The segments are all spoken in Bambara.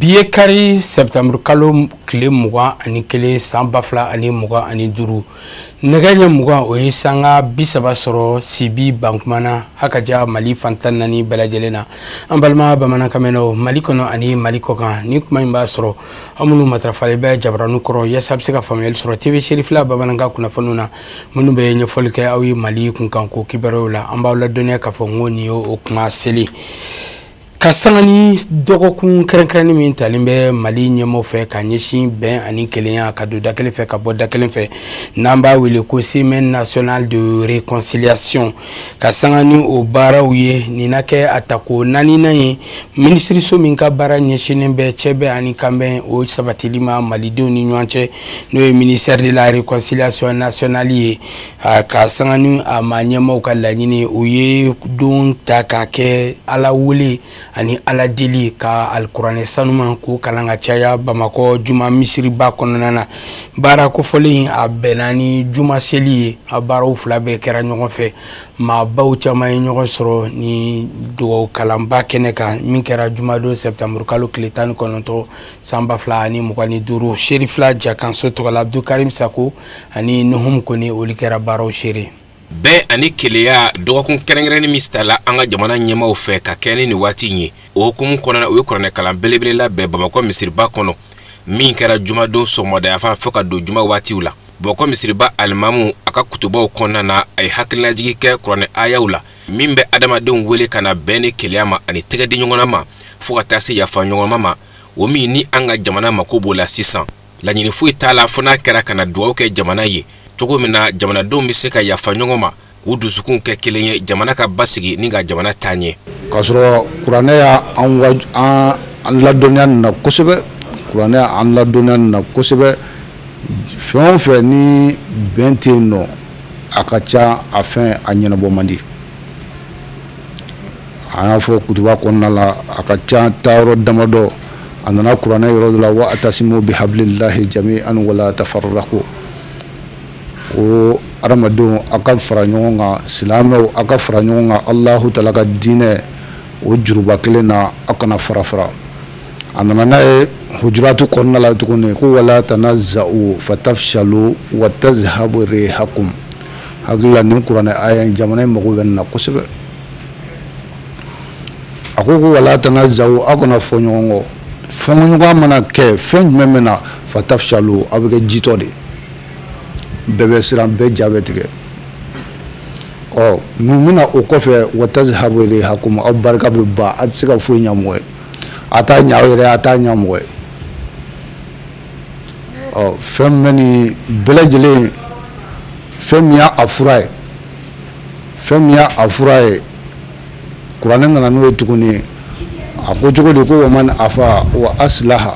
Bi ye kari septembre kalo tile 21 san 2025, nɛgɛ ɲɛ 20, o ye sanga 30 sɔrɔ Sibi Bankumana hakaja Mali fan 14 bɛɛ lajɛlen na. An balima bamanankanmɛnnaw, Mali kɔnɔ ani Mali kɔkan, ni kuma in b'a sɔrɔ aw minnu matarafalen bɛ jabaranu kɔrɔ yaasa a bɛ se ka faamuyali sɔrɔ TV Serifila bamanankan kunnafoniw na, minnu bɛ ɲɛfɔli kɛ aw ye Mali kunkanko kibaruyaw la. An b'aw ladɔnniya k'a fɔ n ko nin ye o kuma seli ka sanga ni dɔgɔkun kɛrɛnkɛrɛnni min talen bɛ Mali ɲɛmɔgɔw fɛ ka ɲɛsin bɛn ani kelenya, ka don da kelen fɛ ka bɔ da kelen fɛ, n'an b'a wele ko Semaine nationale de réconciliation. Ka sanga ni o baaraw ye, nin na kɛ a tako naaninan ye. Minisiriso min ka baara ɲɛsinnen bɛ cɛbɛn ani kanbɛn o sabatili ma malidenw ni ɲɔgɔn cɛ, n'o ye ministère de la Réconciliation nationale ye, ka sanga ni a maa ɲɛmaaw ka laɲini, o ye don ta k'a kɛ Ala wele ani Ala deli, ka alikuranɛ sanuman k'o kalan ka caya Bamakɔ juma misiriba kɔnɔna na. Baara kofɔlen a bɛnna ni juma seli ye, a baaraw fila bɛɛ kɛra ɲɔgɔn fɛ. Maabaw caman ye ɲɔgɔn sɔrɔ ni dugawu kalanba kɛnɛ kan min kɛra jumadon septembre kalo tile 19 san 2025. Serifila Jakanso tɔgɔ la, Abdulkarim Sako ani Nuhum Kone, olu kɛra baaraw seere. Bɛn ani keleya dɔgɔkun kɛrɛnkɛrɛnni min tala an ka jamana ɲɛmaaw fɛ ka kɛ ni nin waati in ye, o hukumu kɔnɔna, u ye kuranɛ kalan belebele labɛn Bamakɔ misiriba kɔnɔ, min kɛra jumadon sɔgɔmada yanfan fo ka don juma waatiw la. Bamakɔ misiriba alimamu, a ka kutubaw kɔnɔna na, a ye hakililajigi kɛ kuranɛ ayaw la min bɛ adamadenw wele ka na bɛn ni keleya ma ani tɛgɛdiɲɔgɔnna ma, fo ka taa se yafa ɲɔgɔnma ma, o min ni an ka jamana mako b'o la sisan. Laɲini foyi t'a la fo n'a kɛra ka na dugawu kɛ jamana ye cogo min na jamanadenw bɛ se ka yafa ɲɔgɔn ma, k'u dusukun kɛ kelen ye, jamana ka basigi ni ka jamana taa ɲɛ. K'a sɔrɔ kuranɛ y'an an ladɔnniya nin na kosɛbɛ, kuranɛ y'an ladɔnniya nin na kosɛbɛ. Fɛn o fɛn ni bɛn tɛ yen nɔ, a ka ca a fɛn a ɲɛnabɔ man di. An y'a fɔ kutuba kɔnɔna la, a ka ca taayɔrɔ damadɔ. A nana kuranɛ yɔrɔ dɔ la: wa atasimu bihablillahi jami'an wala tafarraqu. Ko adamadenw, aw ka fara ɲɔgɔn kan, silamɛw, aw ka fara ɲɔgɔn kan Alahu taala ka diinɛ o juruba kelen na, aw kana fara fara. A nana n'a ye Hujuratu kɔnɔna la tuguni ko wala tanaza'u fatafshalu wa tazhabu rihakum. Hakili la, nin kuranɛ aya in, jamana in mago bɛ nin na kosɛbɛ. A ko ko wala tanaza'u, aw kana fɔ ɲɔgɔn kɔ. Fɔɲɔgɔn mana kɛ fɛn jumɛn bɛ na? Fatafshalu, aw bɛ kɛ jitɔ de, bɛɛ bɛ siran, bɛɛ ja bɛ tigɛ. Ɔ mun bɛna o kɔfɛ? Wa tazhabu rihakum, aw barika bɛ ban, a tɛ se ka foyi ɲɛ mɔgɔ ye, a t'a ɲɛ aw yɛrɛ, a t'a ɲɛ mɔgɔ ye. Ɔ fɛn min bɛ nin bɛɛ lajɛlen, fɛn min y'a fura ye, fɛn min y'a fura ye, kuranɛ nana n'o ye tuguni. A ko cogo di? Ko wa man afa wa aslaha,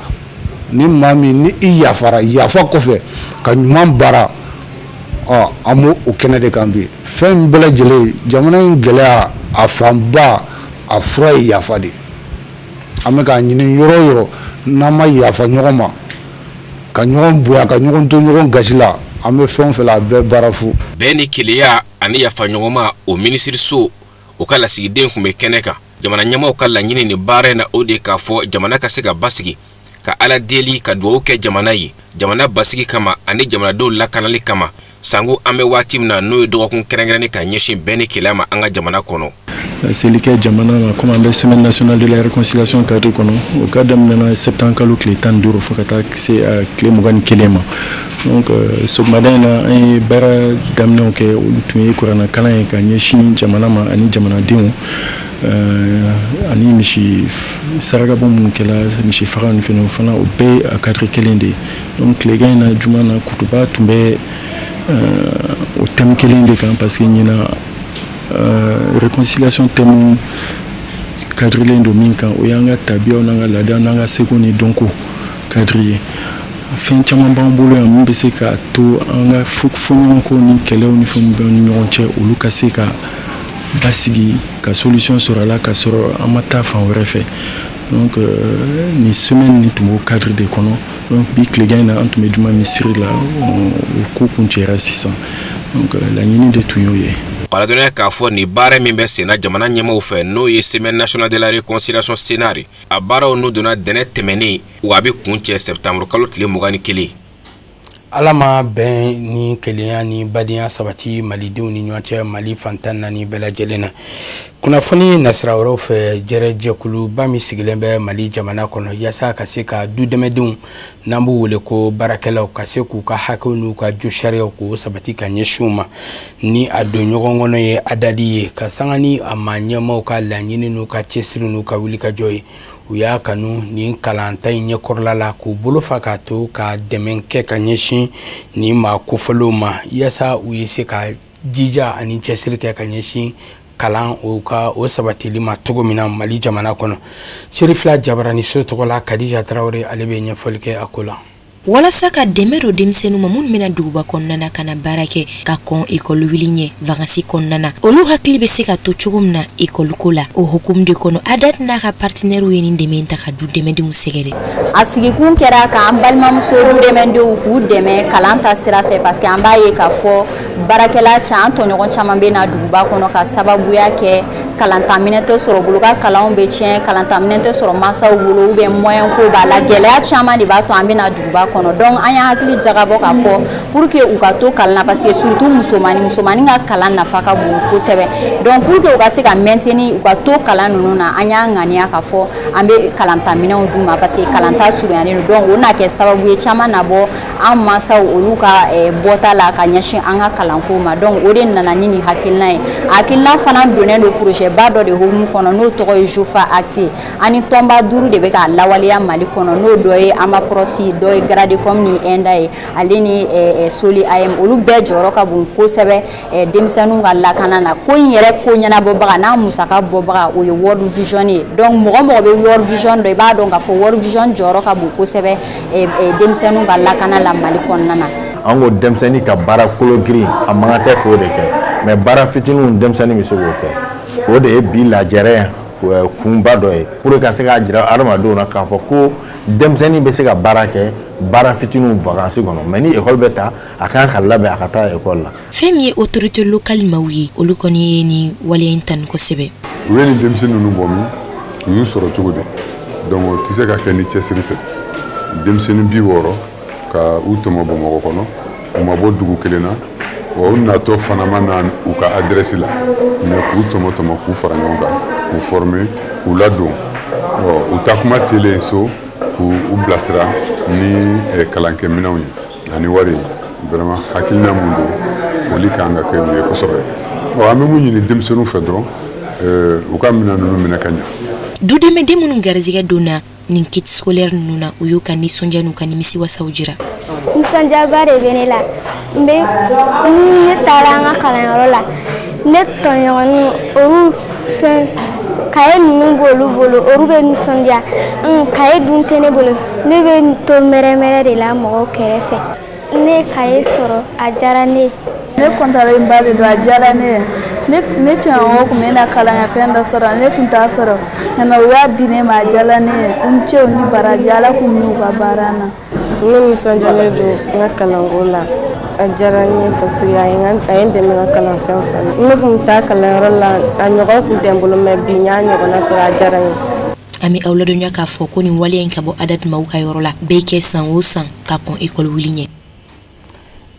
ni maa min ni i yafara, yafa kɔfɛ ka ɲuman baara. Ɔ an b'o o kɛnɛ de kan bi. Fɛn bɛɛ lajɛlen, jamana in gɛlɛya a fanba, a fura ye yafa de. An bɛ k'a ɲini yɔrɔ o yɔrɔ, n'an ma yafa ɲɔgɔn ma, ka ɲɔgɔn bonya, ka ɲɔgɔn to ɲɔgɔn gasi la, an bɛ fɛn o fɛn la, a bɛɛ baara fu. Bɛn ni keleya ani yafa ɲɔgɔn ma, o minisiriso o ka lasigiden tun bɛ kɛnɛ kan. Jamana ɲɛmaaw ka laɲini ni baara in na, o de k'a fɔ jamana ka se ka basigi, ka Ala deli, ka dugawu kɛ jamana ye, jamana basigi kama ani jamanadenw lakanali kama, sango an bɛ waati min na, n'o ye dɔgɔkun kɛrɛnkɛrɛnnen ka ɲɛsin bɛn ni keleya ma an ka jamana kɔnɔ. Seli kɛ jamana ma, komi an bɛ Semaine nationale de la réconciliation cadre kɔnɔ, o ka daminɛna septembre kalo tile 15 fo ka taa se a tile 21 ma. Donc sɔgɔmada in na, an ye baara daminɛw kɛ. Olu tun ye kuranɛ kalan ye ka ɲɛsin jamana ma ani jamanadenw, ani misi sarakabɔ minnu kɛla, misi faga ni fɛnɛ, o fana o bɛɛ ye a cadre kelen de ye. Donc tilegan in na, juma na, kutuba tun bɛ o thème kelen de kan, parce que ɲinan réconciliation thème cadrelen don min kan, o y'an ka tabiyaw n'an ka laadaw n'an ka seko ni dɔnko cadre ye. Fɛn caman b'an bolo yan min bɛ se k'a to an ka fɔɲɔgɔnkɔw ni kɛlɛw ni fɛnw bɛ ni ɲɔgɔn cɛ, olu ka se ka basigi, ka solution sɔrɔ a la, ka sɔrɔ an ma taa fan wɛrɛ fɛ. Donc nin semaine nin tun b'o cadre de kɔnɔ. Donc bi tilegan in na, an tun bɛ juma misiri la, o ko kuncɛra sisan. Donc laɲini de tun y'o ye. Ka ladɔnniya k'a fɔ nin baara min bɛ senna jamana ɲɛmaaw fɛ, n'o ye Semaine nationale de la réconciliation SENAR, a baaraw n'u donna dɛnɛ tɛmɛnen, wa a bɛ kuncɛ septembre kalo tile 21. Ala ma bɛn ni kelenya ni badenya sabati malidenw ni ɲɔgɔn cɛ Mali fantan naani bɛɛ lajɛlen na. Kunnafoni nasira wɛrɛw fɛ, jɛrɛjɛkuluba min sigilen bɛ Mali jamana kɔnɔ yaasa ka se ka du dɛmɛdenw, n'an b'u wele ko baarakɛlaw, ka se k'u ka hakɛw n'u ka jo sariyaw k'o sabati ka ɲɛsin u ma, ni a don ɲɔgɔn kɔnɔ ye ADAD ye, ka sanga ni a maa ɲɛmaaw ka laɲini n'u ka cɛsiri n'u ka wulikajɔ ye, u y'a kanu nin kalanta in ɲɛkɔrɔla la k'u bolo fa k'a to ka dɛmɛ kɛ ka ɲɛsin nin maa kofɔlenw ma, yaasa u ye se ka jija ani cɛsiri kɛ ka ɲɛsin kalan o ka o sabatili ma cogo min na Mali jamana kɔnɔ. Serifila Jabaraniso tɔgɔ la, Kadija Tarawele ale bɛ ɲɛfɔli kɛ a ko la. Walasa ka dɛmɛ don denmisɛnninw ma minnu bɛna duguba kɔnɔna na ka na baara kɛ ka kɔn ekɔli wuli ɲɛ vacances kɔnɔna na, olu hakili bɛ se ka to cogo min na ekɔli ko la, o hukumu de kɔnɔ, ADAD n'a ka partenaires ye nin dɛmɛ ta ka du dɛmɛdenw sɛgɛrɛ. A sigikun kɛra k'an balimamuso du dɛmɛdenw k'u dɛmɛ kalan ta sira fɛ, parce que an b'a ye k'a fɔ baarakɛla an tɔɲɔgɔn caman bɛ na duguba kɔnɔ ka sababuya kɛ kalantaminɛ tɛ sɔrɔ bolo, ka kalanw bɛ tiɲɛ, kalantaminɛ tɛ sɔrɔ mansaw bolo, ou bien moyen ko b'a la, gɛlɛya caman de b'a to an bɛ na duguba kɔnɔ. Donc an y'a hakili jagabɔ k'a fɔ pour que u ka to kalan na, parce que surtout musomanin ka kalan nafa ka bon kosɛbɛ. Donc pour que u ka se ka maintenir, u ka to kalan ninnu na, an y'a ŋaniya k'a fɔ an bɛ kalantaminɛnw d'u ma, parce que kalanta surunyalen don. Donc o na kɛ sababu ye caman na bɔ an mansaw olu ka bɔta la ka ɲɛsin an ka kalanko ma. Donc o de nana ni nin hakilina ye. Hakilina fana donnen don projet ba dɔ de hukumu kɔnɔ, n'o tɔgɔ ye JOFA Act ye. Ani tɔnba 5 de bɛ k'a lawaleya Mali kɔnɔ, n'o dɔ ye Amaprosi, dɔ ye Gradecom ni ENDA ye, ale ni Soli AM. Olu bɛɛ jɔyɔrɔ ka bon kosɛbɛ denmisɛnninw ka lakana na. Ko in yɛrɛ ko ɲɛnabɔbaga n'a musaka bɔbaga, o ye World Vision ye. Donc mɔgɔ bɛ World Vision dɔn, i b'a dɔn k'a fɔ World Vision jɔyɔrɔ ka bon kosɛbɛ denmisɛnninw ka lakana la Mali kɔnɔna na. An ko denmisɛnnin ka baara kolo girin, a man kan tɛ k'o de kɛ, mais baara fitininw denmisɛnnin bɛ se k'o kɛ. O de ye bi lajɛrɛ kunba dɔ ye, pour ka se k'a jira adamadenw na k'a fɔ ko denmisɛnnin bɛ se ka baara kɛ baara fitininw vacances kɔnɔ, mais ni école bɛ ta, a kan ka labɛn a ka taa école la. Fɛn min ye autorité locale maaw ye, olu kɔni ye nin waleya in tanu kosɛbɛ. U ye nin denmisɛnnin ninnu bɔ min, u y'u sɔrɔ cogo di? Donc o tɛ se ka kɛ ni cɛsiri tɛ. Denmisɛnnin 60 ka u tɔmɔ Bamakɔ kɔnɔ, u ma bɔ dugu kelen na, wa u natɔ fana ma na u ka adresse la, mais k'u tɔmɔ tɔmɔ k'u fara ɲɔgɔn kan, k'u former, k'u ladon, u taa kuma selen so k'u bilasira ni kalankɛminɛnw ye ani wari ye. Vraiment hakilina mun don, foli kan ka kɛ u ye kosɛbɛ. An bɛ mun ɲini denmisɛnninw fɛ dɔrɔn, u ka minɛn ninnu minɛ ka ɲɛ. Du dɛmɛden minnu garijɛgɛ donna nin kit scolaire ninnu na, u y'u ka nisɔndiya n'u ka nimisiwasaw jira. Nisɔndiyaba de bɛ ne la. N bɛ ni ne taara an ka kalanyɔrɔ la, ne tɔɲɔgɔnninw olu fɛn kaye ninnu b'olu bolo, olu bɛ nisɔndiya. Kaye dun tɛ ne bolo, ne bɛ to mɛrɛmɛrɛ de la mɔgɔw kɛrɛfɛ. Ne ye kaye sɔrɔ, a diyara ne ye. Ne kɔntalenba de don, a diyara ne ye. Ne cɛɲɔgɔn tun bɛ na kalankɛfɛn dɔ sɔrɔ, ne tun t'a sɔrɔ, nka u y'a di ne ma, a diyara ne ye. U ni ce, u ni baraji, Ala k'u n'u ka baara na. Ne nisɔndiyalen don n ka kalanko la, a diyara n ye parce que a ye n dɛmɛ n ka kalanfɛnw san. Ne tun bɛ taa kalanyɔrɔ la, a ɲɔgɔn tun tɛ n bolo, mais bi n y'a ɲɔgɔnna sɔrɔ, a diyara n ye. An bɛ aw ladɔnniya k'a fɔ ko nin waleya in ka bɔ ADAD maaw ka yɔrɔ la, bɛɛ kɛ san o san ka kɔn ekɔli wuli ɲɛ.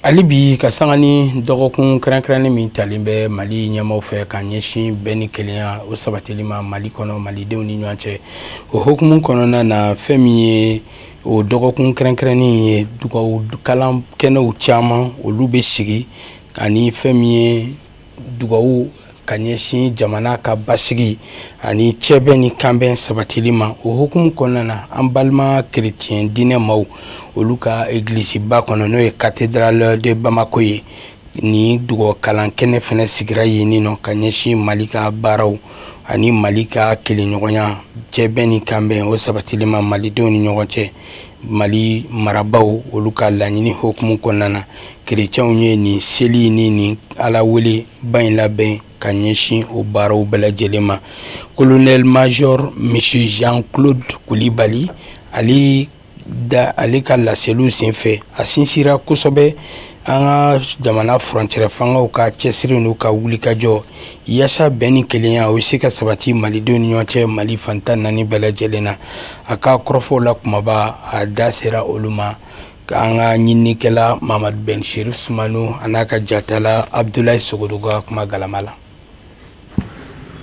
Hali bi, ka sanga ni dɔgɔkun kɛrɛnkɛrɛnnen min talen bɛ Mali ɲɛmaaw fɛ ka ɲɛsin bɛn ni kelenya o sabatili ma Mali kɔnɔ, malidenw ni ɲɔgɔn cɛ, o hukumu kɔnɔna na, fɛn min ye o dɔgɔkun kɛrɛnkɛrɛnnen ye, dugawu kalan kɛnɛw caman olu bɛ sigi, ani fɛn min ye dugawu ka ɲɛsin jamana ka basigi ani cɛbɛn ni kanbɛn sabatili ma. O hukumu kɔnɔna na, an balima chrétien diinɛ maaw olu ka église ba kɔnɔ, n'o ye cathédrale de Bamako ye, ni dugawu kalan kɛnɛ fɛnɛ sigira yen nɔ ka ɲɛsin Mali ka baaraw ani Mali ka kelenɲɔgɔnya, cɛbɛn ni kanbɛn o sabatili ma malidenw ni ɲɔgɔn cɛ. Mali marabaw olu ka laɲini hukumu kɔnɔna na, kerecɛnw ye nin seli ni nin Ala wele ba in labɛn ka ɲɛsin o baaraw bɛɛ lajɛlen ma. Colonel major monsieur Jean-Claude Coulibaly, ale da ale ka laseliw senfɛ, a sinsira kosɛbɛ an ka jamana furancɛrɛ fangaw ka cɛsiri n'u ka wulikajɔ yaasa bɛn ni kelenya o bɛ se ka sabati malidenw ni ɲɔgɔn cɛ Mali fan 14 bɛɛ lajɛlen na. A ka kɔrɔfɔw la kumaba, a da sera olu ma. An ka ɲininikɛla Mamadu Ben Sherif Sumano a n'a ka jatala Abdoulaye Sogodogo ka kuma galama la.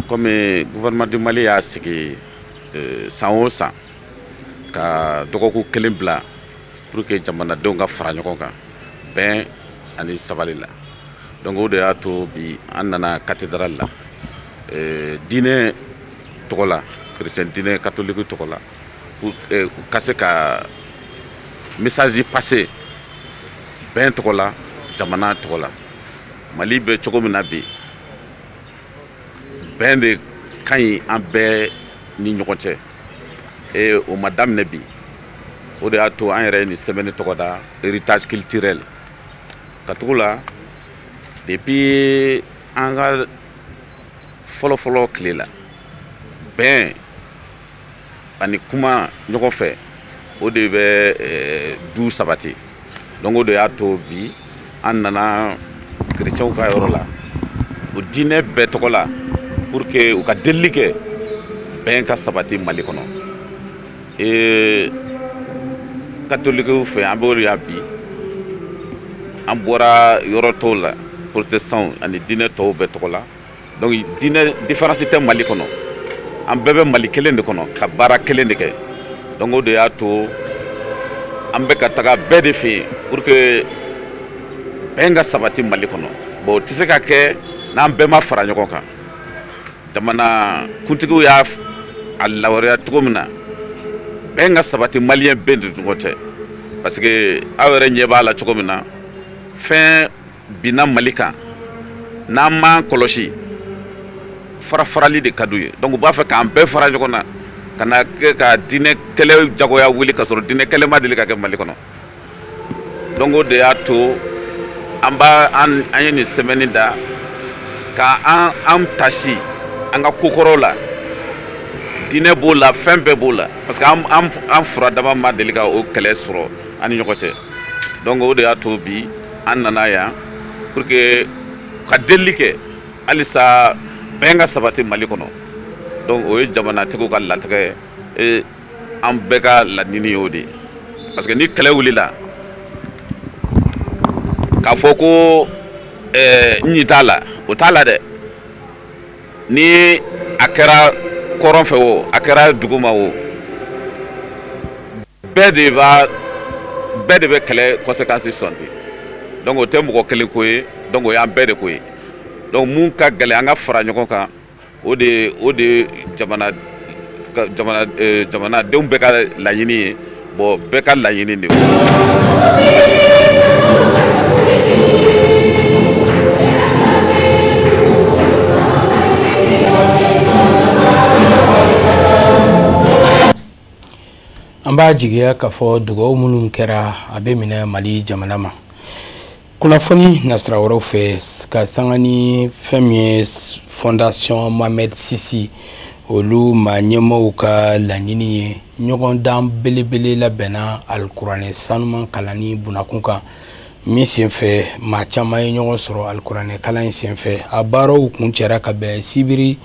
Komi gouvernement du Mali y'a sigi san o san ka dɔgɔkun kelen bila pour que jamanadenw ka fara ɲɔgɔn kan bɛn ani sabali la. Donc o de y'a to bi an nana cathédrale la, diinɛ tɔgɔ la, chrétien diinɛ catholique tɔgɔ la, pour ka se ka message passer bɛn tɔgɔ la, jamana tɔgɔ la. Mali bɛ cogo min na bi, bɛn de ka ɲi an bɛɛ ni ɲɔgɔn cɛ. Et o ma daminɛ bi, o de y'a to an yɛrɛ ye nin semaine tɔgɔ da héritage culturel. Ka tugu la, depuis an ka fɔlɔfɔlɔ tile la, bɛn ani kuma ɲɔgɔn fɛ, o de bɛ du sabati. Donc o de y'a to bi an nana chrétienw ka yɔrɔ la, o diinɛ bɛɛ tɔgɔ la, pour que u ka delili kɛ bɛn ka sabati Mali kɔnɔ. Et catholiques fɛ, an b'olu ya bi, an bɔra yɔrɔ tɔw la, protestants ani diinɛ tɔw bɛɛ tɔgɔ la. Donc diinɛ différence tɛ Mali kɔnɔ, an bɛɛ bɛ Mali kelen de kɔnɔ ka baara kelen de kɛ. Donc o de y'a to an bɛ ka taga bɛɛ de fɛ yen pour que bɛn ka sabati Mali kɔnɔ. Bon, o tɛ se ka kɛ n'an bɛɛ ma fara ɲɔgɔn kan. Jamana kuntigiw y'a a lawaleya cogo min na, bɛn ka sabati maliyɛn bɛɛ de ɲɔgɔn cɛ, parce que aw yɛrɛ ɲɛ b'a la cogo min na, fɛn binna Mali kan, n'an m'an kɔlɔsi, fara-farali de ka d'u ye. Donc u b'a fɛ k'an bɛɛ fara ɲɔgɔn na ka na kɛ ka diinɛ kɛlɛ jagoya wuli, ka sɔrɔ diinɛ kɛlɛ ma deli ka kɛ Mali kɔnɔ. Donc o de y'a to an b'a an ye nin semaine da ka an tasi an ka kokɔrɔw la. Diinɛ b'o la, fɛn bɛɛ b'o la, parce que an fura dama ma deli ka o kɛlɛ sɔrɔ an ni ɲɔgɔn cɛ. Donc o de y'a to bi an nana yan pour que ka delili kɛ halisa bɛn ka sabati Mali kɔnɔ. Donc o ye jamanatigiw ka latigɛ ye, an bɛɛ ka laɲini y'o de ye. Parce que ni kɛlɛ wulila k'a fɔ ko n ɲi t'a la, o t'a la dɛ. Ni a kɛra kɔrɔn fɛ o, a kɛra dugu ma o, bɛɛ de bɛ kɛlɛ conséquence sɔnti. Donc o tɛ mɔgɔ kelen ko ye, donc o y'an bɛɛ de ko ye. Donc mun ka gɛlɛn, an ka fara ɲɔgɔn kan, o de jamanadenw bɛɛ ka laɲini ye. Bon, bɛɛ ka laɲini de. An b'a jigiya k'a fɔ dugawu minnu kɛra, a bɛ minɛ Mali jamana ma. Kunnafoni nasira wɛrɛw fɛ, ka sanga ni fɛn min ye fondation Mohamed Sisi, olu maa ɲɛmaaw ka laɲini ye, ɲɔgɔndan belebele labɛnna alikuranɛ sanuman kalanni bunakun kan, min senfɛ maa caman ye ɲɔgɔn sɔrɔ alikuranɛ kalan in senfɛ. A baaraw kuncɛra ka bɛn sibiri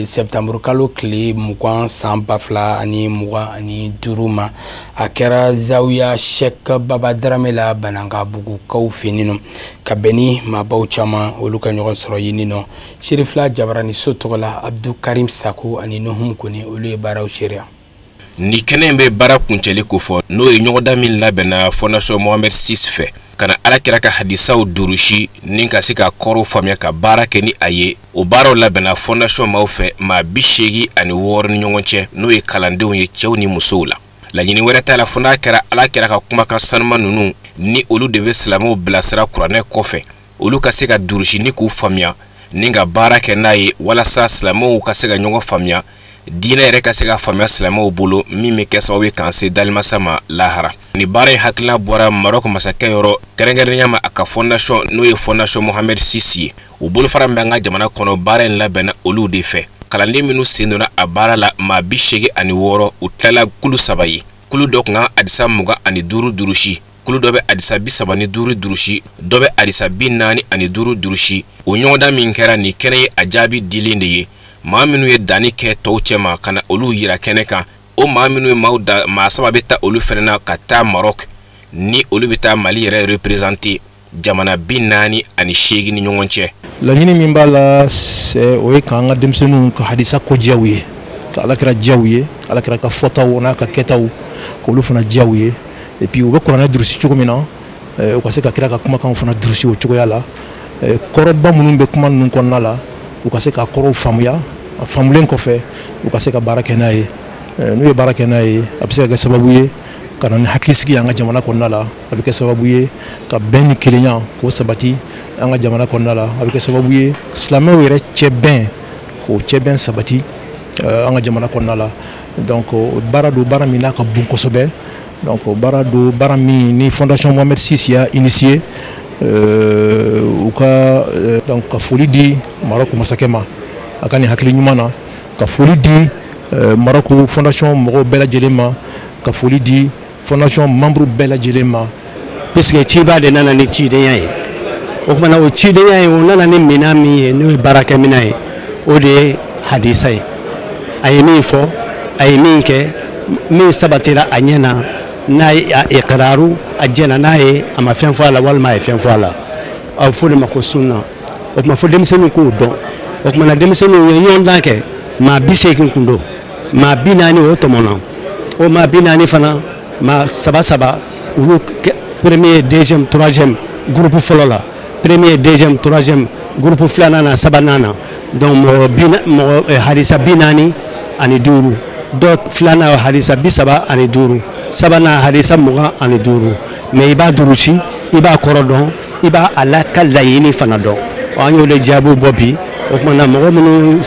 septembre kalo tile 20 san 2025 ma. A kɛra Zawiya Sheikh Baba Darame la Banankabugukaw fɛ yen nɔ, ka bɛn ni maabaw caman olu ka ɲɔgɔn sɔrɔ yen nɔ. Serifila Jabarani so tɔgɔ la, Abdou Karim Sako ani Nuhum Kone, olu ye baaraw seereya. Ni kɛnɛ in bɛ baara kuncɛli kofɔ, n'o ye ɲɔgɔndan min labɛnna fondation Mohamed VI fɛ ka na Ala kira ka hadisaw durusi ni ka se ka kɔrɔw faamuya ka baara kɛ ni a ye. O baaraw labɛnna fondation maaw fɛ, maa 86 ni ɲɔgɔn cɛ, n'o ye kalandenw ye cɛw ni musow la. Laɲini wɛrɛ t'a la fo n'a kɛra Ala kira ka kumakan sanuman ninnu ni olu de bɛ silamɛw bilasira kuranɛ kɔfɛ, olu ka se ka durusi ni k'u faamuya ni ka baara kɛ n'a ye, walasa silamɛw ka se ka ɲɔgɔn faamuya, diinɛ yɛrɛ ka se ka faamuya silamɛw bolo, min bɛ kɛ sababu ye k'an se dalimasa ma lahara. Ni baara in hakilina bɔra Maroc masakɛ yɔrɔ, kɛrɛnkɛrɛnnenya ma a ka fondation, n'o ye fondation Mohamed VI ye. O bolofara min bɛ an ka jamana kɔnɔ, baara in labɛnna olu de fɛ. Kalanden minnu sen donna a baara la, maa 86, u tilala kulu 3 ye. Kulu dɔ kun kan hadisa 25 durusi, kulu dɔ bɛ hadisa 35 durusi, dɔ bɛ hadisa 45 durusi. O ɲɔgɔndan min kɛra nin kɛnɛ ye a jaabi dilen de ye. Maa minnu ye danni kɛ tɔw cɛma ka na olu yira kɛnɛ kan, o maa minnu ye maaw da, maa 3 bɛ taa olu fɛnɛ na ka taa Maroc, ni olu bɛ taa Mali yɛrɛ représenter jamana 48 ni ɲɔgɔn cɛ. Laɲini min b'a la, o ye k'an ka denmisɛnninw ka hadisa ko diya u ye, ka alakira diya u ye, alakira ka fɔtaw n'a ka kɛtaw k'olu fana diya u ye. Et puis u bɛ kuranɛ durusi cogo min na, u ka se ka kira ka kumakanw fana durusi o cogoya la. Kɔrɔba minnu bɛ kuma ninnu kɔnɔna la, u ka se ka kɔrɔw faamuya. A faamulen kɔfɛ, u ka se ka baara kɛ n'a ye. N'u ye baara kɛ n'a ye, a bɛ se ka kɛ sababu ye ka na ni hakilisigi an ka jamana kɔnɔna la. A bɛ kɛ sababu ye ka bɛn ni kelenya k'o sabati an ka jamana kɔnɔna la. A bɛ kɛ sababu ye silamɛw yɛrɛ cɛ bɛn, k'o cɛ bɛn sabati an ka jamana kɔnɔna la. Donc baara don, baara min n'a ka bon kosɛbɛ. Donc baara don, baara min ni Fondation Mohamed VI y'a initié. U ka donc ka foli di Maroc masakɛ ma a ka nin hakili ɲuman na, ka foli di Maroc fondation mɔgɔw bɛɛ lajɛlen ma, ka foli di fondation membre bɛɛ lajɛlen ma. Puisque ciba de nana ni cidenya ye, o kumana o cidenya ye, o nana ni minɛn min ye, n'o ye baarakɛminɛn ye, o de ye hadisa ye. A ye min fɔ, a ye min kɛ, min sabatira a ɲɛ na, n'a ye a iqraru, a jɛnna n'a ye, a ma fɛn fɔ a la walima a ye fɛn fɔ a la, a bɛ fɔ o de ma ko sunna. O tuma fo denmisɛnninw k'o dɔn. O tuma na denmisɛnninw ye ɲɔgɔndan kɛ, maa 80 kun don, maa 40 o tɔmɔna, o maa 40 fana, maa 3 3 olu premier, deuxième, troisième groupe fɔlɔ la, premier, deuxième, troisième groupe filanan na, sabanan na. Donc mɔgɔ hadisa 45, dɔ filanan hadisa 35, sabanan hadisa 25. Mais i b'a durusi, i b'a kɔrɔ dɔn, i b'a ala ka laɲini fana dɔn. An y'o de jaabiw bɔ bi. O tuma na mɔgɔ minnu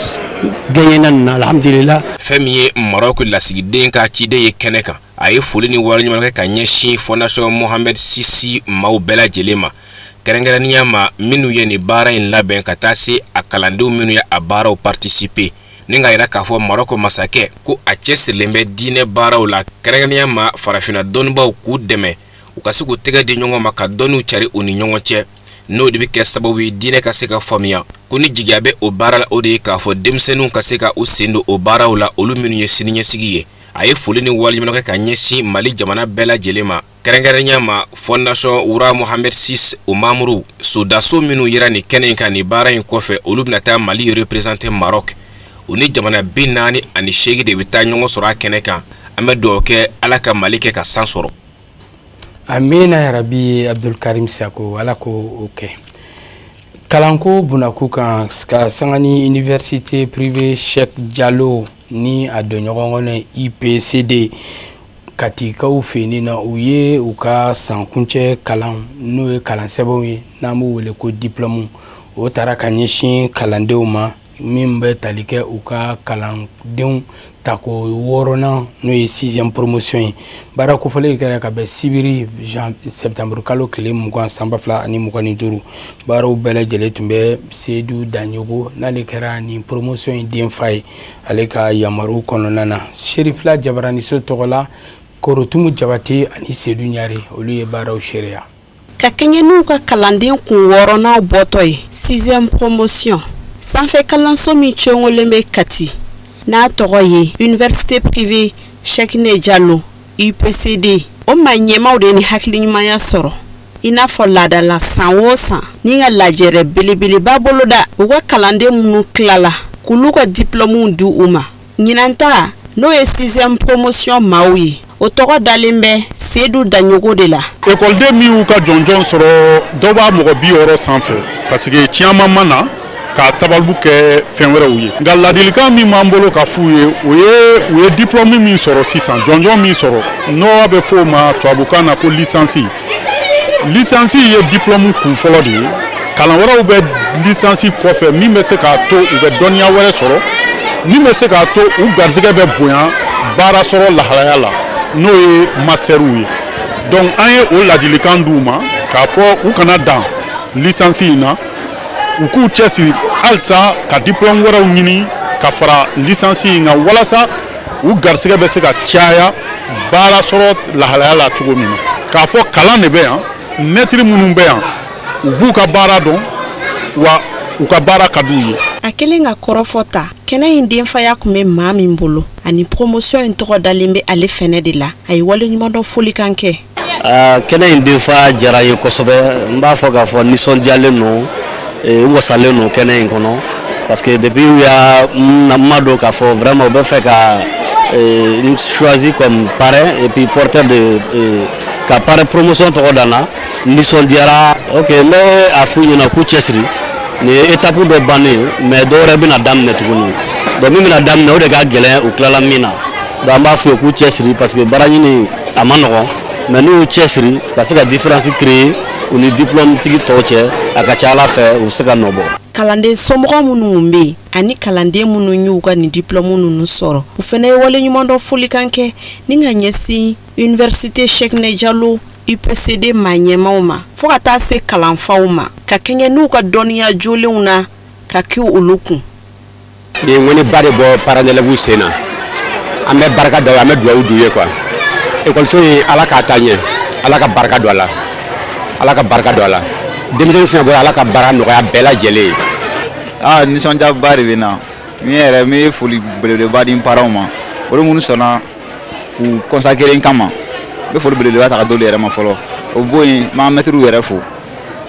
gɛɲɛna nin na, alhamdulillah. Fɛn min ye Maroc lasigiden ka ciden ye kɛnɛ kan, a ye foli ni waleɲuman kɛ ka ɲɛsin Fondation Mohamed VI maaw bɛɛ lajɛlen ma, kɛrɛnkɛrɛnnenya ma minnu ye nin baara in labɛn ka taa se a kalandenw minnu ye a baaraw participer. Ni ka yira k'a fɔ Maroc masakɛ ko a cɛsirilen bɛ diinɛ baaraw la, kɛrɛnkɛrɛnnenya ma farafinna dɔnnibaaw k'u dɛmɛ u ka se k'u tɛgɛ di ɲɔgɔn ma ka dɔnniw cari u ni ɲɔgɔn cɛ, n'o de bɛ kɛ sababu ye diinɛ ka se ka faamuya. Ko ni jigiya bɛ o baara la, o de ye k'a fɔ denmisɛnninw ka se ka u sen don o baaraw la, olu minnu ye siniɲɛsigi ye. A ye foli ni waleɲuman kɛ ka ɲɛsin Mali jamana bɛɛ lajɛlen ma, kɛrɛnkɛrɛnnenya ma Fondation Roi Mohamed VI o mamuru sodaso minnu yera nin kɛnɛ in kan nin baara in kɔfɛ, olu bɛna taa Mali représenter Maroc. U ni jamana 48 de bɛ taa ɲɔgɔn sɔrɔ a kɛnɛ kan. An bɛ dugawu kɛ Ala ka Mali kɛ ka san sɔrɔ. Amina yarabi. Abdulkarim Sako, Ala ko o kɛ. Kalanko bunakun kan, ka sanga ni Université privée Cheikh Diallo ni a dɔnɲɔgɔn kɔnɔ IPCD Katikaw fɛ yen na, u ye u ka sankuncɛ kalan, n'o ye kalan sɛbɛnw ye n'an b'o wele ko diplôme, o taara ka ɲɛsin kalandenw ma min bɛ tali kɛ u ka kalandenw tako 6nan, n'o ye 6e promotion ye. Baara kofɔlen kɛra ka bɛn sibiri septembre kalo tile 20 san 2025. Baaraw bɛɛ lajɛlen tun bɛ Seydou Daɲogo, n'ale kɛra nin promotion in denfa ye, ale ka yamaru kɔnɔna na. Serifila Jabaraniso tɔgɔ la, Korotumu Jabate ani Seydou Ɲare, olu ye baaraw seereya. Ka kɛɲɛ n'u ka kalanden kun 6nan bɔtɔ ye, 6e promotion, sanfɛ kalanso min cɔngolen bɛ Kati n'a tɔgɔ ye Université privée Cheikh Diallo UPCD, o maa ɲɛmaw de ni hakiliɲumanya sɔrɔ i n'a fɔ laadala san o san ni ka lajɛrɛ belebeleba boloda u ka kalanden minnu tilala k'olu ka diplômew di u ma. Ɲinan ta, n'o ye 6e promotion maaw ye, o tɔgɔ dalen bɛ Seydou Daɲogo de la. Ekɔliden min y'u ka jɔnjɔn sɔrɔ, dɔw b'a mɔgɔ 60 sanfɛ, parce que caman ma na k'a tababu kɛ fɛn wɛrɛw ye. Nka ladilikan min b'an bolo ka f'u ye, o ye u ye diplôme min sɔrɔ sisan, jɔnjɔn min sɔrɔ, n'o bɛ f'o ma tubabukan na ko licence. Licence ye diplôme kun fɔlɔ de ye. Kalan wɛrɛw bɛ licence kɔfɛ min bɛ se k'a to u bɛ dɔnniya wɛrɛ sɔrɔ, min bɛ se k'a to u garisɛgɛ bɛ bonya baara sɔrɔ lahalaya la, n'o ye masterw ye. Donc an ye o ladilikan d'u ma k'a fɔ u kana dan licence in na, u k'u cɛsiri halisa ka diplôme wɛrɛw ɲini ka fara licence in kan, walasa u garisɛgɛ bɛ se ka caya baara sɔrɔ lahalaya la cogo min na. K'a fɔ kalan de bɛ yan, mɛtiri minnu bɛ yan, u b'u ka baara dɔn, wa u ka baara ka d'u ye. A kɛlen ka kɔrɔfɔ ta, kɛnɛ in denfaya tun bɛ maa min bolo ani promotion in tɔgɔ dalen bɛ ale fɛnɛ de la, a ye waleɲumandɔn folikan kɛ. Kɛnɛ in denfa diyara n ye kosɛbɛ. N b'a fɔ k'a fɔ nisɔndiyalen don, n wasalen don kɛnɛ in kɔnɔ, parce que depuis u y'a ma don k'a fɔ vraiment u bɛ fɛ ka n choisi comme parrain et puis porteur de ka parrain promotion tɔgɔ da n na, nisɔndiyara. Ok, n bɛ a f'u ɲɛna k'u cɛsiri. Nin ye étape dɔ bannen, mais dɔ wɛrɛ bɛna daminɛ tuguni. Donc min bɛna daminɛ, o de ka gɛlɛn u tilala min na. Donc an b'a f'u ye k'u cɛsiri, parce que baara ɲini a ma nɔgɔn, mais n'u y'u cɛsiri ka se ka différence créer u ni diplôme tigi tɔw cɛ, a ka ca Ala fɛ u bɛ se ka nɔ bɔ. Kalanden somɔgɔ minnu bɛ yen ani kalanden minnu y'u ka nin diplôme ninnu sɔrɔ, u fana ye waleɲumandɔn folikan kɛ ni ka ɲɛsin université Cheikhna Diallo UPCD maa ɲɛmaaw ma, fo ka taa se kalanfaw ma, ka kɛɲɛ n'u ka dɔnniya jolenw na ka kɛ olu kun. Nin ŋɔniba de bɔ parents d'élèves sen na, an bɛ barika da u ye, an bɛ dugawu d'u ye quoi. Ekɔliso in, Ala k'a taa ɲɛ, Ala ka barika don a la, Ala ka barika don a la. Denmisɛnnin fɛn bɔra, Ala ka baara nɔgɔya bɛɛ lajɛlen ye. Aa, nisɔndiyaba de bɛ n na. N yɛrɛ n bɛ foli belebeleba di n parents ma, olu minnu sɔnna k'u consacrer n kama. N bɛ foli belebeleba ta ka d'olu yɛrɛ ma fɔlɔ. O bɔ yen, n b'an mɛtiriw yɛrɛ fo,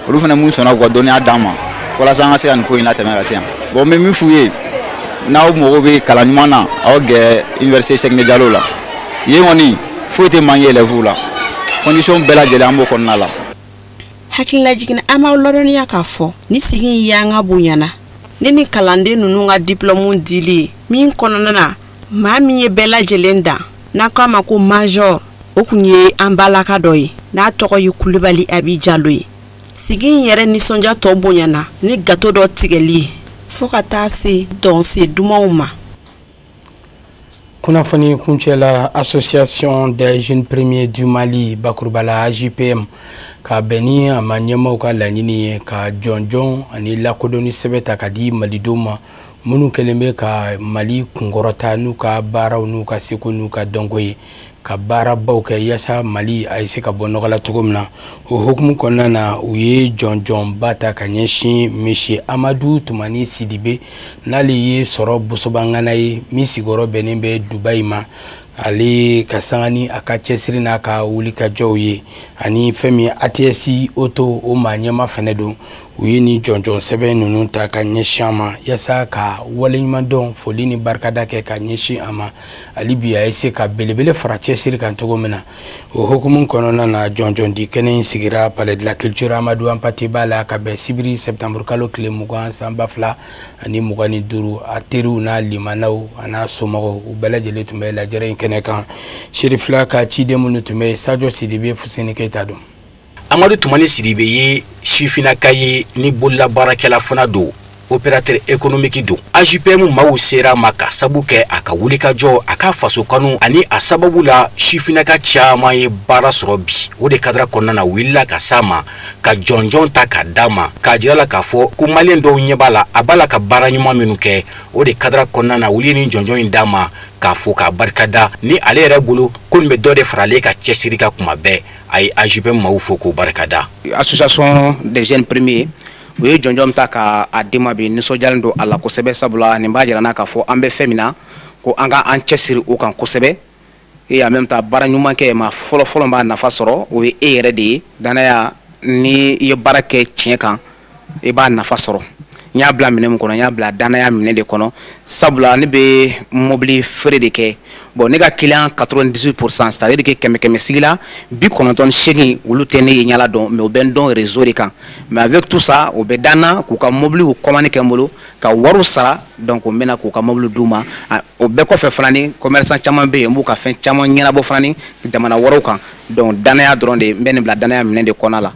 olu fana minnu sɔnna k'u ka dɔnniya d'an ma walasa an ka se ka nin ko in latɛmɛ ka se yan. Bon, n bɛ min f'u ye, n'aw mago bɛ kalan ɲuman na, aw gɛrɛ université Cheikhna Diallo la. Yen kɔni foyi tɛ manquer élèves la, condition bɛɛ lajɛlen an b'o kɔnɔna la. Hakililajigin, an b'aw ladɔnniya k'a fɔ ni sigi in yanga bonyana ni kalanden ninnu ka diplôme dili ye, min kɔnɔna na maa min ye bɛɛ lajɛlen dan n'a ko a ma ko major, o kun ye an balaka dɔ ye n'a tɔgɔ ye Kulubali Abi Jalo ye. Sigi in yɛrɛ nisɔndiya tɔ bonyana ni gato dɔ tigɛli ye fo ka taa se dɔnsen dumanw ma. Kunnafoni kuncɛ la, Association des jeunes premiers du Mali bakuruba AJPM ka bɛn ni a ma ɲɛmaaw ka laɲini ye ka jɔnjɔn ani lakodɔnni sɛbɛn ta ka di malidenw ma minnu kɛlen bɛ ka Mali kunkɔrɔta n'u ka baaraw n'u ka seko n'u ka dɔnko ye, ka baarabaw kɛ yaasa Mali a ye se ka bɔ nɔgɔ la cogo min na. O hukumu kɔnɔna na, u ye jɔnjɔnba ta ka ɲɛsin Monsieur Amadu Tumani Sidibe, n'ale ye sɔrɔ bosobangana ye min sigiyɔrɔ bɛnnen bɛ Dubayi ma, ale ka sanga ni a ka cɛsiri n'a ka wulikajɔw ye, ani fɛn min ATS Auto o maa ɲɛma fɛnɛ don. U ye nin jɔnjɔn sɛbɛn ninnu ta ka ɲɛsin a ma yaasa ka waleɲumandɔn foli ni barikada kɛ ka ɲɛsin a ma, hali bi a ye se ka belebele fara cɛsiri kan cogo min na. O hukumu kɔnɔna na, jɔnjɔn di kɛnɛ in sigira Palais de la Culture Amadou Hampâté Bâ la ka bɛn sibiri septembre kalo tile 20 san 2025. A teriw n'a limanaw a n'a somɔgɔw, u bɛɛ lajɛlen tun bɛ lajɛrɛ in kɛnɛ kan. Serifila ka ciden minnu tun bɛ Sadio Sidibe, Fuseni Keyita don. Amadu Tumani Sidibe ye sifinnaka ye ni bololabaarakɛla fana don, opérateur économique don. AJPM maaw sera ma ka sabu kɛ a ka wulikajɔ, a ka faso kanu ani a sababu la sifinnaka caman ye baara sɔrɔ bi. O de cadre kɔnɔna na, wulila ka s'a ma ka jɔnjɔn ta ka d'a ma, k'a jira la k'a fɔ ko maliyɛn dɔw ɲɛ b'a la, a b'a la ka baara ɲuman minnu kɛ. O de cadre kɔnɔna na, wuli ni jɔnjɔn in d'a ma k'a fo k'a barikada. Ni ale yɛrɛ bolo ko nin bɛ dɔ de faralen ka cɛsiri kan kuma bɛɛ, a ye AJPM maaw fo k'o barikada. Association des jeunes premiers, u ye jɔnjɔn ta ka a den ma bi, nisɔndiyalen don a la kosɛbɛ, sabula nin b'a jira n na k'a fɔ an bɛ fɛn min na, ko an ka an cɛsiri o kan kosɛbɛ. Et en même temps, baara ɲuman kɛ, maa fɔlɔ fɔlɔ b'a nafa sɔrɔ, o ye e yɛrɛ de ye. Danaya, ni i ye baara kɛ tiɲɛ kan, i b'a nafa sɔrɔ. N y'a bila minɛ min kɔnɔ, n y'a bila danaya minɛ de kɔnɔ, sabula ne bɛ mobili feere de kɛ. Bon, ne ka client 98%, c'est à dire que kɛmɛ kɛmɛ sigi la 98, olu tɛ ne ye ɲɛla dɔn, mais u bɛ n dɔn réseau de kan. Mais avec tout ça, u bɛ dan na k'u ka mobiliw commande kɛ n bolo ka wariw sara. Donc n bɛna k'u ka mobili d'u ma. O bɛɛ kɔfɛ fana, ni commerçant caman bɛ yen, n b'u ka fɛn caman ɲɛnabɔ fana ni jamana wɛrɛw kan. Donc danaya dɔrɔn de, n bɛ nin bila danaya minɛ de kɔnɔna la.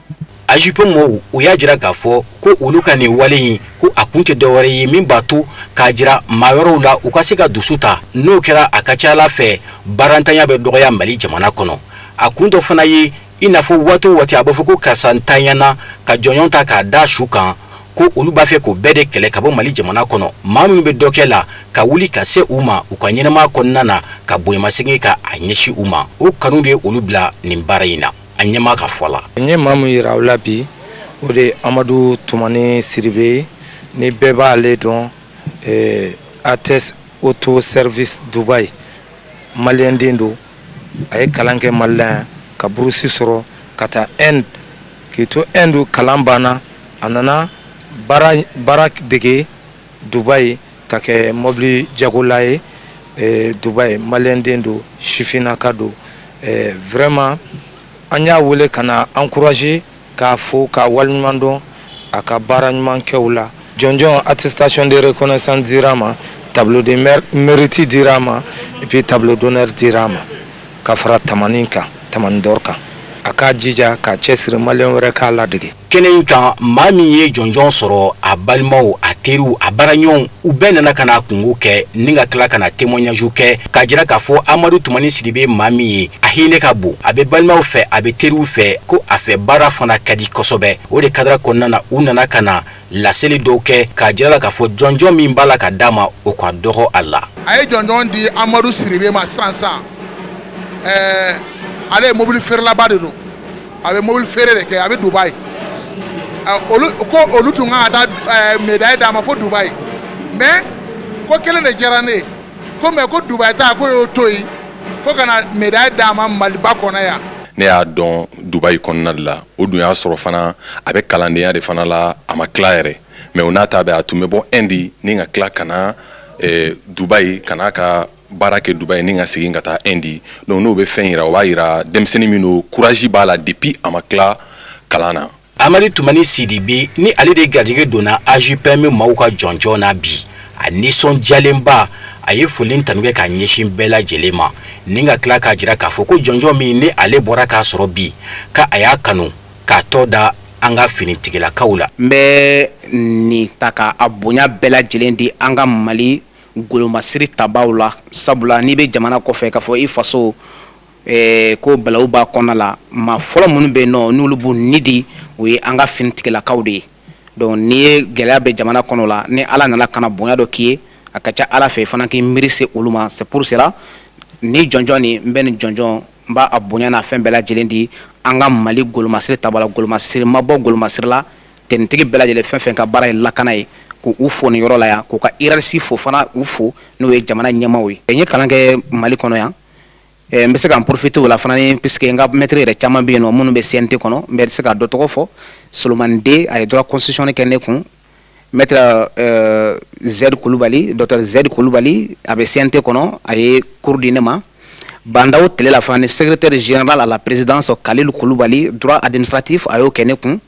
AJPM mɔgɔw, u y'a jira k'a fɔ ko olu ka nin wale in, ko a kun tɛ dɔwɛrɛ ye min b'a to k'a jira maa wɛrɛw la u ka se ka dusu ta. N'o kɛra, a ka ca Ala fɛ baarantanya bɛ dɔgɔya Mali jamana kɔnɔ. A kun dɔ fana ye, i n'a fɔ waati o waati a b'a fɔ ko karisa ntanyana, ka jɔnjɔn ta k'a da su kan. Ko olu b'a fɛ k'o bɛɛ de kɛlɛ ka bɔ Mali jamana kɔnɔ. Maa minnu bɛ dɔ kɛ la ka wuli ka se u ma u ka ɲɛnamaya kɔnɔna na, ka bonyamasegin ka a ɲɛsin u ma, o kanu de ye olu bila nin baara in na. A ɲɛmaa ka fɔ la. N ye maa min yira aw la bi, o de ye Amadu Tumani Sidibe, ni bɛɛ b'ale dɔn, ATS Auto Service Dubaï. Maliyɛn den don, a ye kalan kɛ Mali la yan ka burusi sɔrɔ ka taa Inde. K'i to Inde, kalan banna, a nana baara dege Dubaï ka kɛ mobili jagola ye Dubaï. Maliyɛn den don, sifinnaka don. Vraiment, an y'a wele ka na encourager, k'a fo, k'a waleɲuman dɔn a ka baara ɲuman kɛw la. Jɔnjɔn attestation de reconnaissance dira a ma, tableau de mérite dira a ma, et puis tableau d'honneur dira a ma, ka fara tamani kan, tamani d'or kan. A k'a jija k'a cɛsiri, maliyɛn wɛrɛ k'a ladege. Kɛnɛ in kan, maa min ye jɔnjɔn sɔrɔ, a balimaw, a teriw, a baaraɲɔgɔnw, u bɛɛ nana ka na kungo kɛ ni ka tila ka na témoignage kɛ k'a jira k'a fɔ Amadu Tumani Sidibe maa min ye, a hinɛ ka bon, a bɛ balimaw fɛ, a bɛ teriw fɛ, ko a fɛ baara fana ka di kosɛbɛ. O de cadre kɔnɔna na, u nana ka na laseli dɔw kɛ k'a jira la k'a fɔ jɔnjɔn min b'a la ka d'a ma, o ka dɔgɔ a la. A ye jɔnjɔn di Amadu Sidibe ma sisan sisan. Ale ye mobili feerelaba de don, a bɛ mobili feere de kɛ, a bɛ Dubaï. Olu ko olu tun kan ka taa médaille d'a ma fo Dubaï, mais ko kelen de diyara ne ye, ko mais ko Dubaï ta ko y'o to yen, ko ka na médaille d'a ma Maliba kɔnɔ yan. Ne y'a dɔn Dubaï kɔnɔna de la. O dun y'a sɔrɔ fana a bɛ kalandenya de fana la, a ma tila yɛrɛ, mais o n'a ta bɛɛ, a tun bɛ bɔ Inde ni ka tila ka na Dubaï, ka n'a ka baara kɛ Dubaï ni ka segin ka taa Inde. Donc n'o bɛ fɛn yira, o b'a yira denmisɛnnin min don, courage b'a la depuis a ma tila kalan na. Amadu Tumani Sidibe, ni ale de garijɛgɛ donna AJPM maaw ka jɔnjɔn na bi, a nisɔndiyalenba, a ye foli tanu kɛ k'a ɲɛsin bɛɛ lajɛlen ma, ni ka tila k'a jira k'a fɔ ko jɔnjɔn min ni ale bɔra k'a sɔrɔ bi, ka a y'a kanu k'a tɔ da an ka finitigilakaw la. N bɛ nin ta k'a bonya bɛɛ lajɛlen di an ka Mali golomasiri tabaw la, sabula n'i bɛ jamana kɔfɛ k'a fɔ i faso ko balawu b'a kɔnɔ la, maa fɔlɔ minnu bɛ yen nɔ n'olu b'u ni di, o ye an ka finitigilakaw de ye. Donc n'i ye gɛlɛya bɛ jamana kɔnɔ la, ni Ala nana ka na bonya dɔ k'i ye, a ka ca Ala fɛ i fana k'i miiri se olu ma. C'est pour cela ni jɔnjɔn nin, n bɛ nin jɔnjɔn, n b'a bonya n'a fɛn bɛɛ lajɛlen di an ka Mali golomasiri tabaw la. Golomasiri ma bɔ golomasiri la, tenitigi bɛɛ lajɛlen fɛn fɛn ka baara ye lakana ye, k'u fo nin yɔrɔ la yan, k'u ka hiérarchie fo fana, u fo n'o ye jamana ɲɛmaaw ye. N ye kalan kɛ Mali kɔnɔ yan, n bɛ se ka n profiter o la fana ni, puisque n ka maître yɛrɛ caman bɛ yen nɔ minnu bɛ CNT kɔnɔ, n bɛ se ka dɔ tɔgɔ fɔ. Solomani D, a ye droit constitutionnel kɛ ne kun. Maître Z Kulubali, docteur Z Kulubali, a bɛ CNT kɔnɔ, a ye cours di ne ma. Bandaw tile la fana ni secrétaire général à la présidence Kalilu Kulubali, droit administratif, a y'o kɛ ne kun.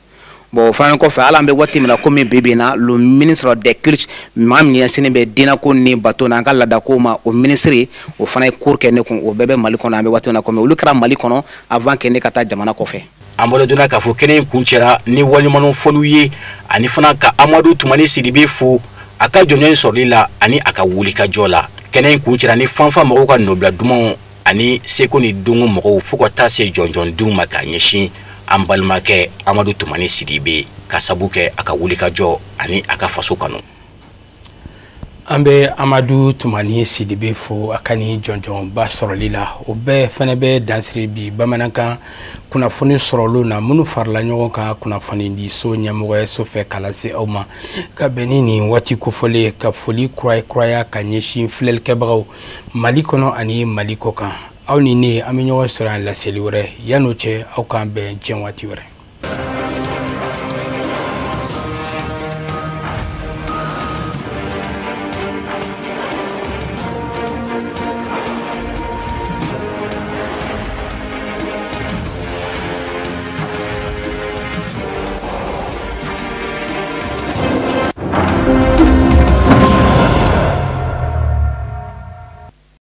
Bon, o fana kɔfɛ, hali an bɛ waati min na komi bi bi in na, le ministre des cultes, maa min ɲɛsinnen bɛ diinɛko ni bato n'an ka laadako ma, o ministre, o fana ye cours kɛ ne kun. O bɛɛ bɛ Mali kɔnɔ an bɛ waati min na komi, olu kɛra Mali kɔnɔ avant que ne ka taa jamana kɔfɛ. An bolo donna k'a fɔ kɛnɛ in kuncɛra ni waleɲuman fɔliw ye, ani fana ka Amadu Tumani Sidibe fo a ka jɔnjɔn in sɔrɔli la ani a ka wulikajɔ la. Kɛnɛ in kuncɛra ni fanfa mɔgɔw ka nɔbila dumanw ani seko ni donko mɔgɔw, fo ka taa se jɔnjɔndenw ma k'a ɲɛsin an balimakɛ Amadu Tumani Sidibe, ka sabu kɛ a ka wulikajɔ ani a ka faso kanu. An bɛ Amadu Tumani Sidibe fo a ka nin jɔnjɔnba sɔrɔli la. O bɛɛ fana bɛ dansiri bi bamanankan kunnafoni sɔrɔlenw na minnu farala ɲɔgɔn kan kunnafoni di so ɲɛmɔgɔyaso fɛ k'a lase aw ma ka bɛn ni nin waati kofɔlen, ka foli kuraya ka ɲɛsin filɛlikɛbagaw Mali kɔnɔ ani Mali kɔ kan. Aw ni ne, an bɛ ɲɔgɔn sɔrɔ yan laseli wɛrɛ. Yan'o cɛ, aw k'an bɛn diɲɛ waati wɛrɛ.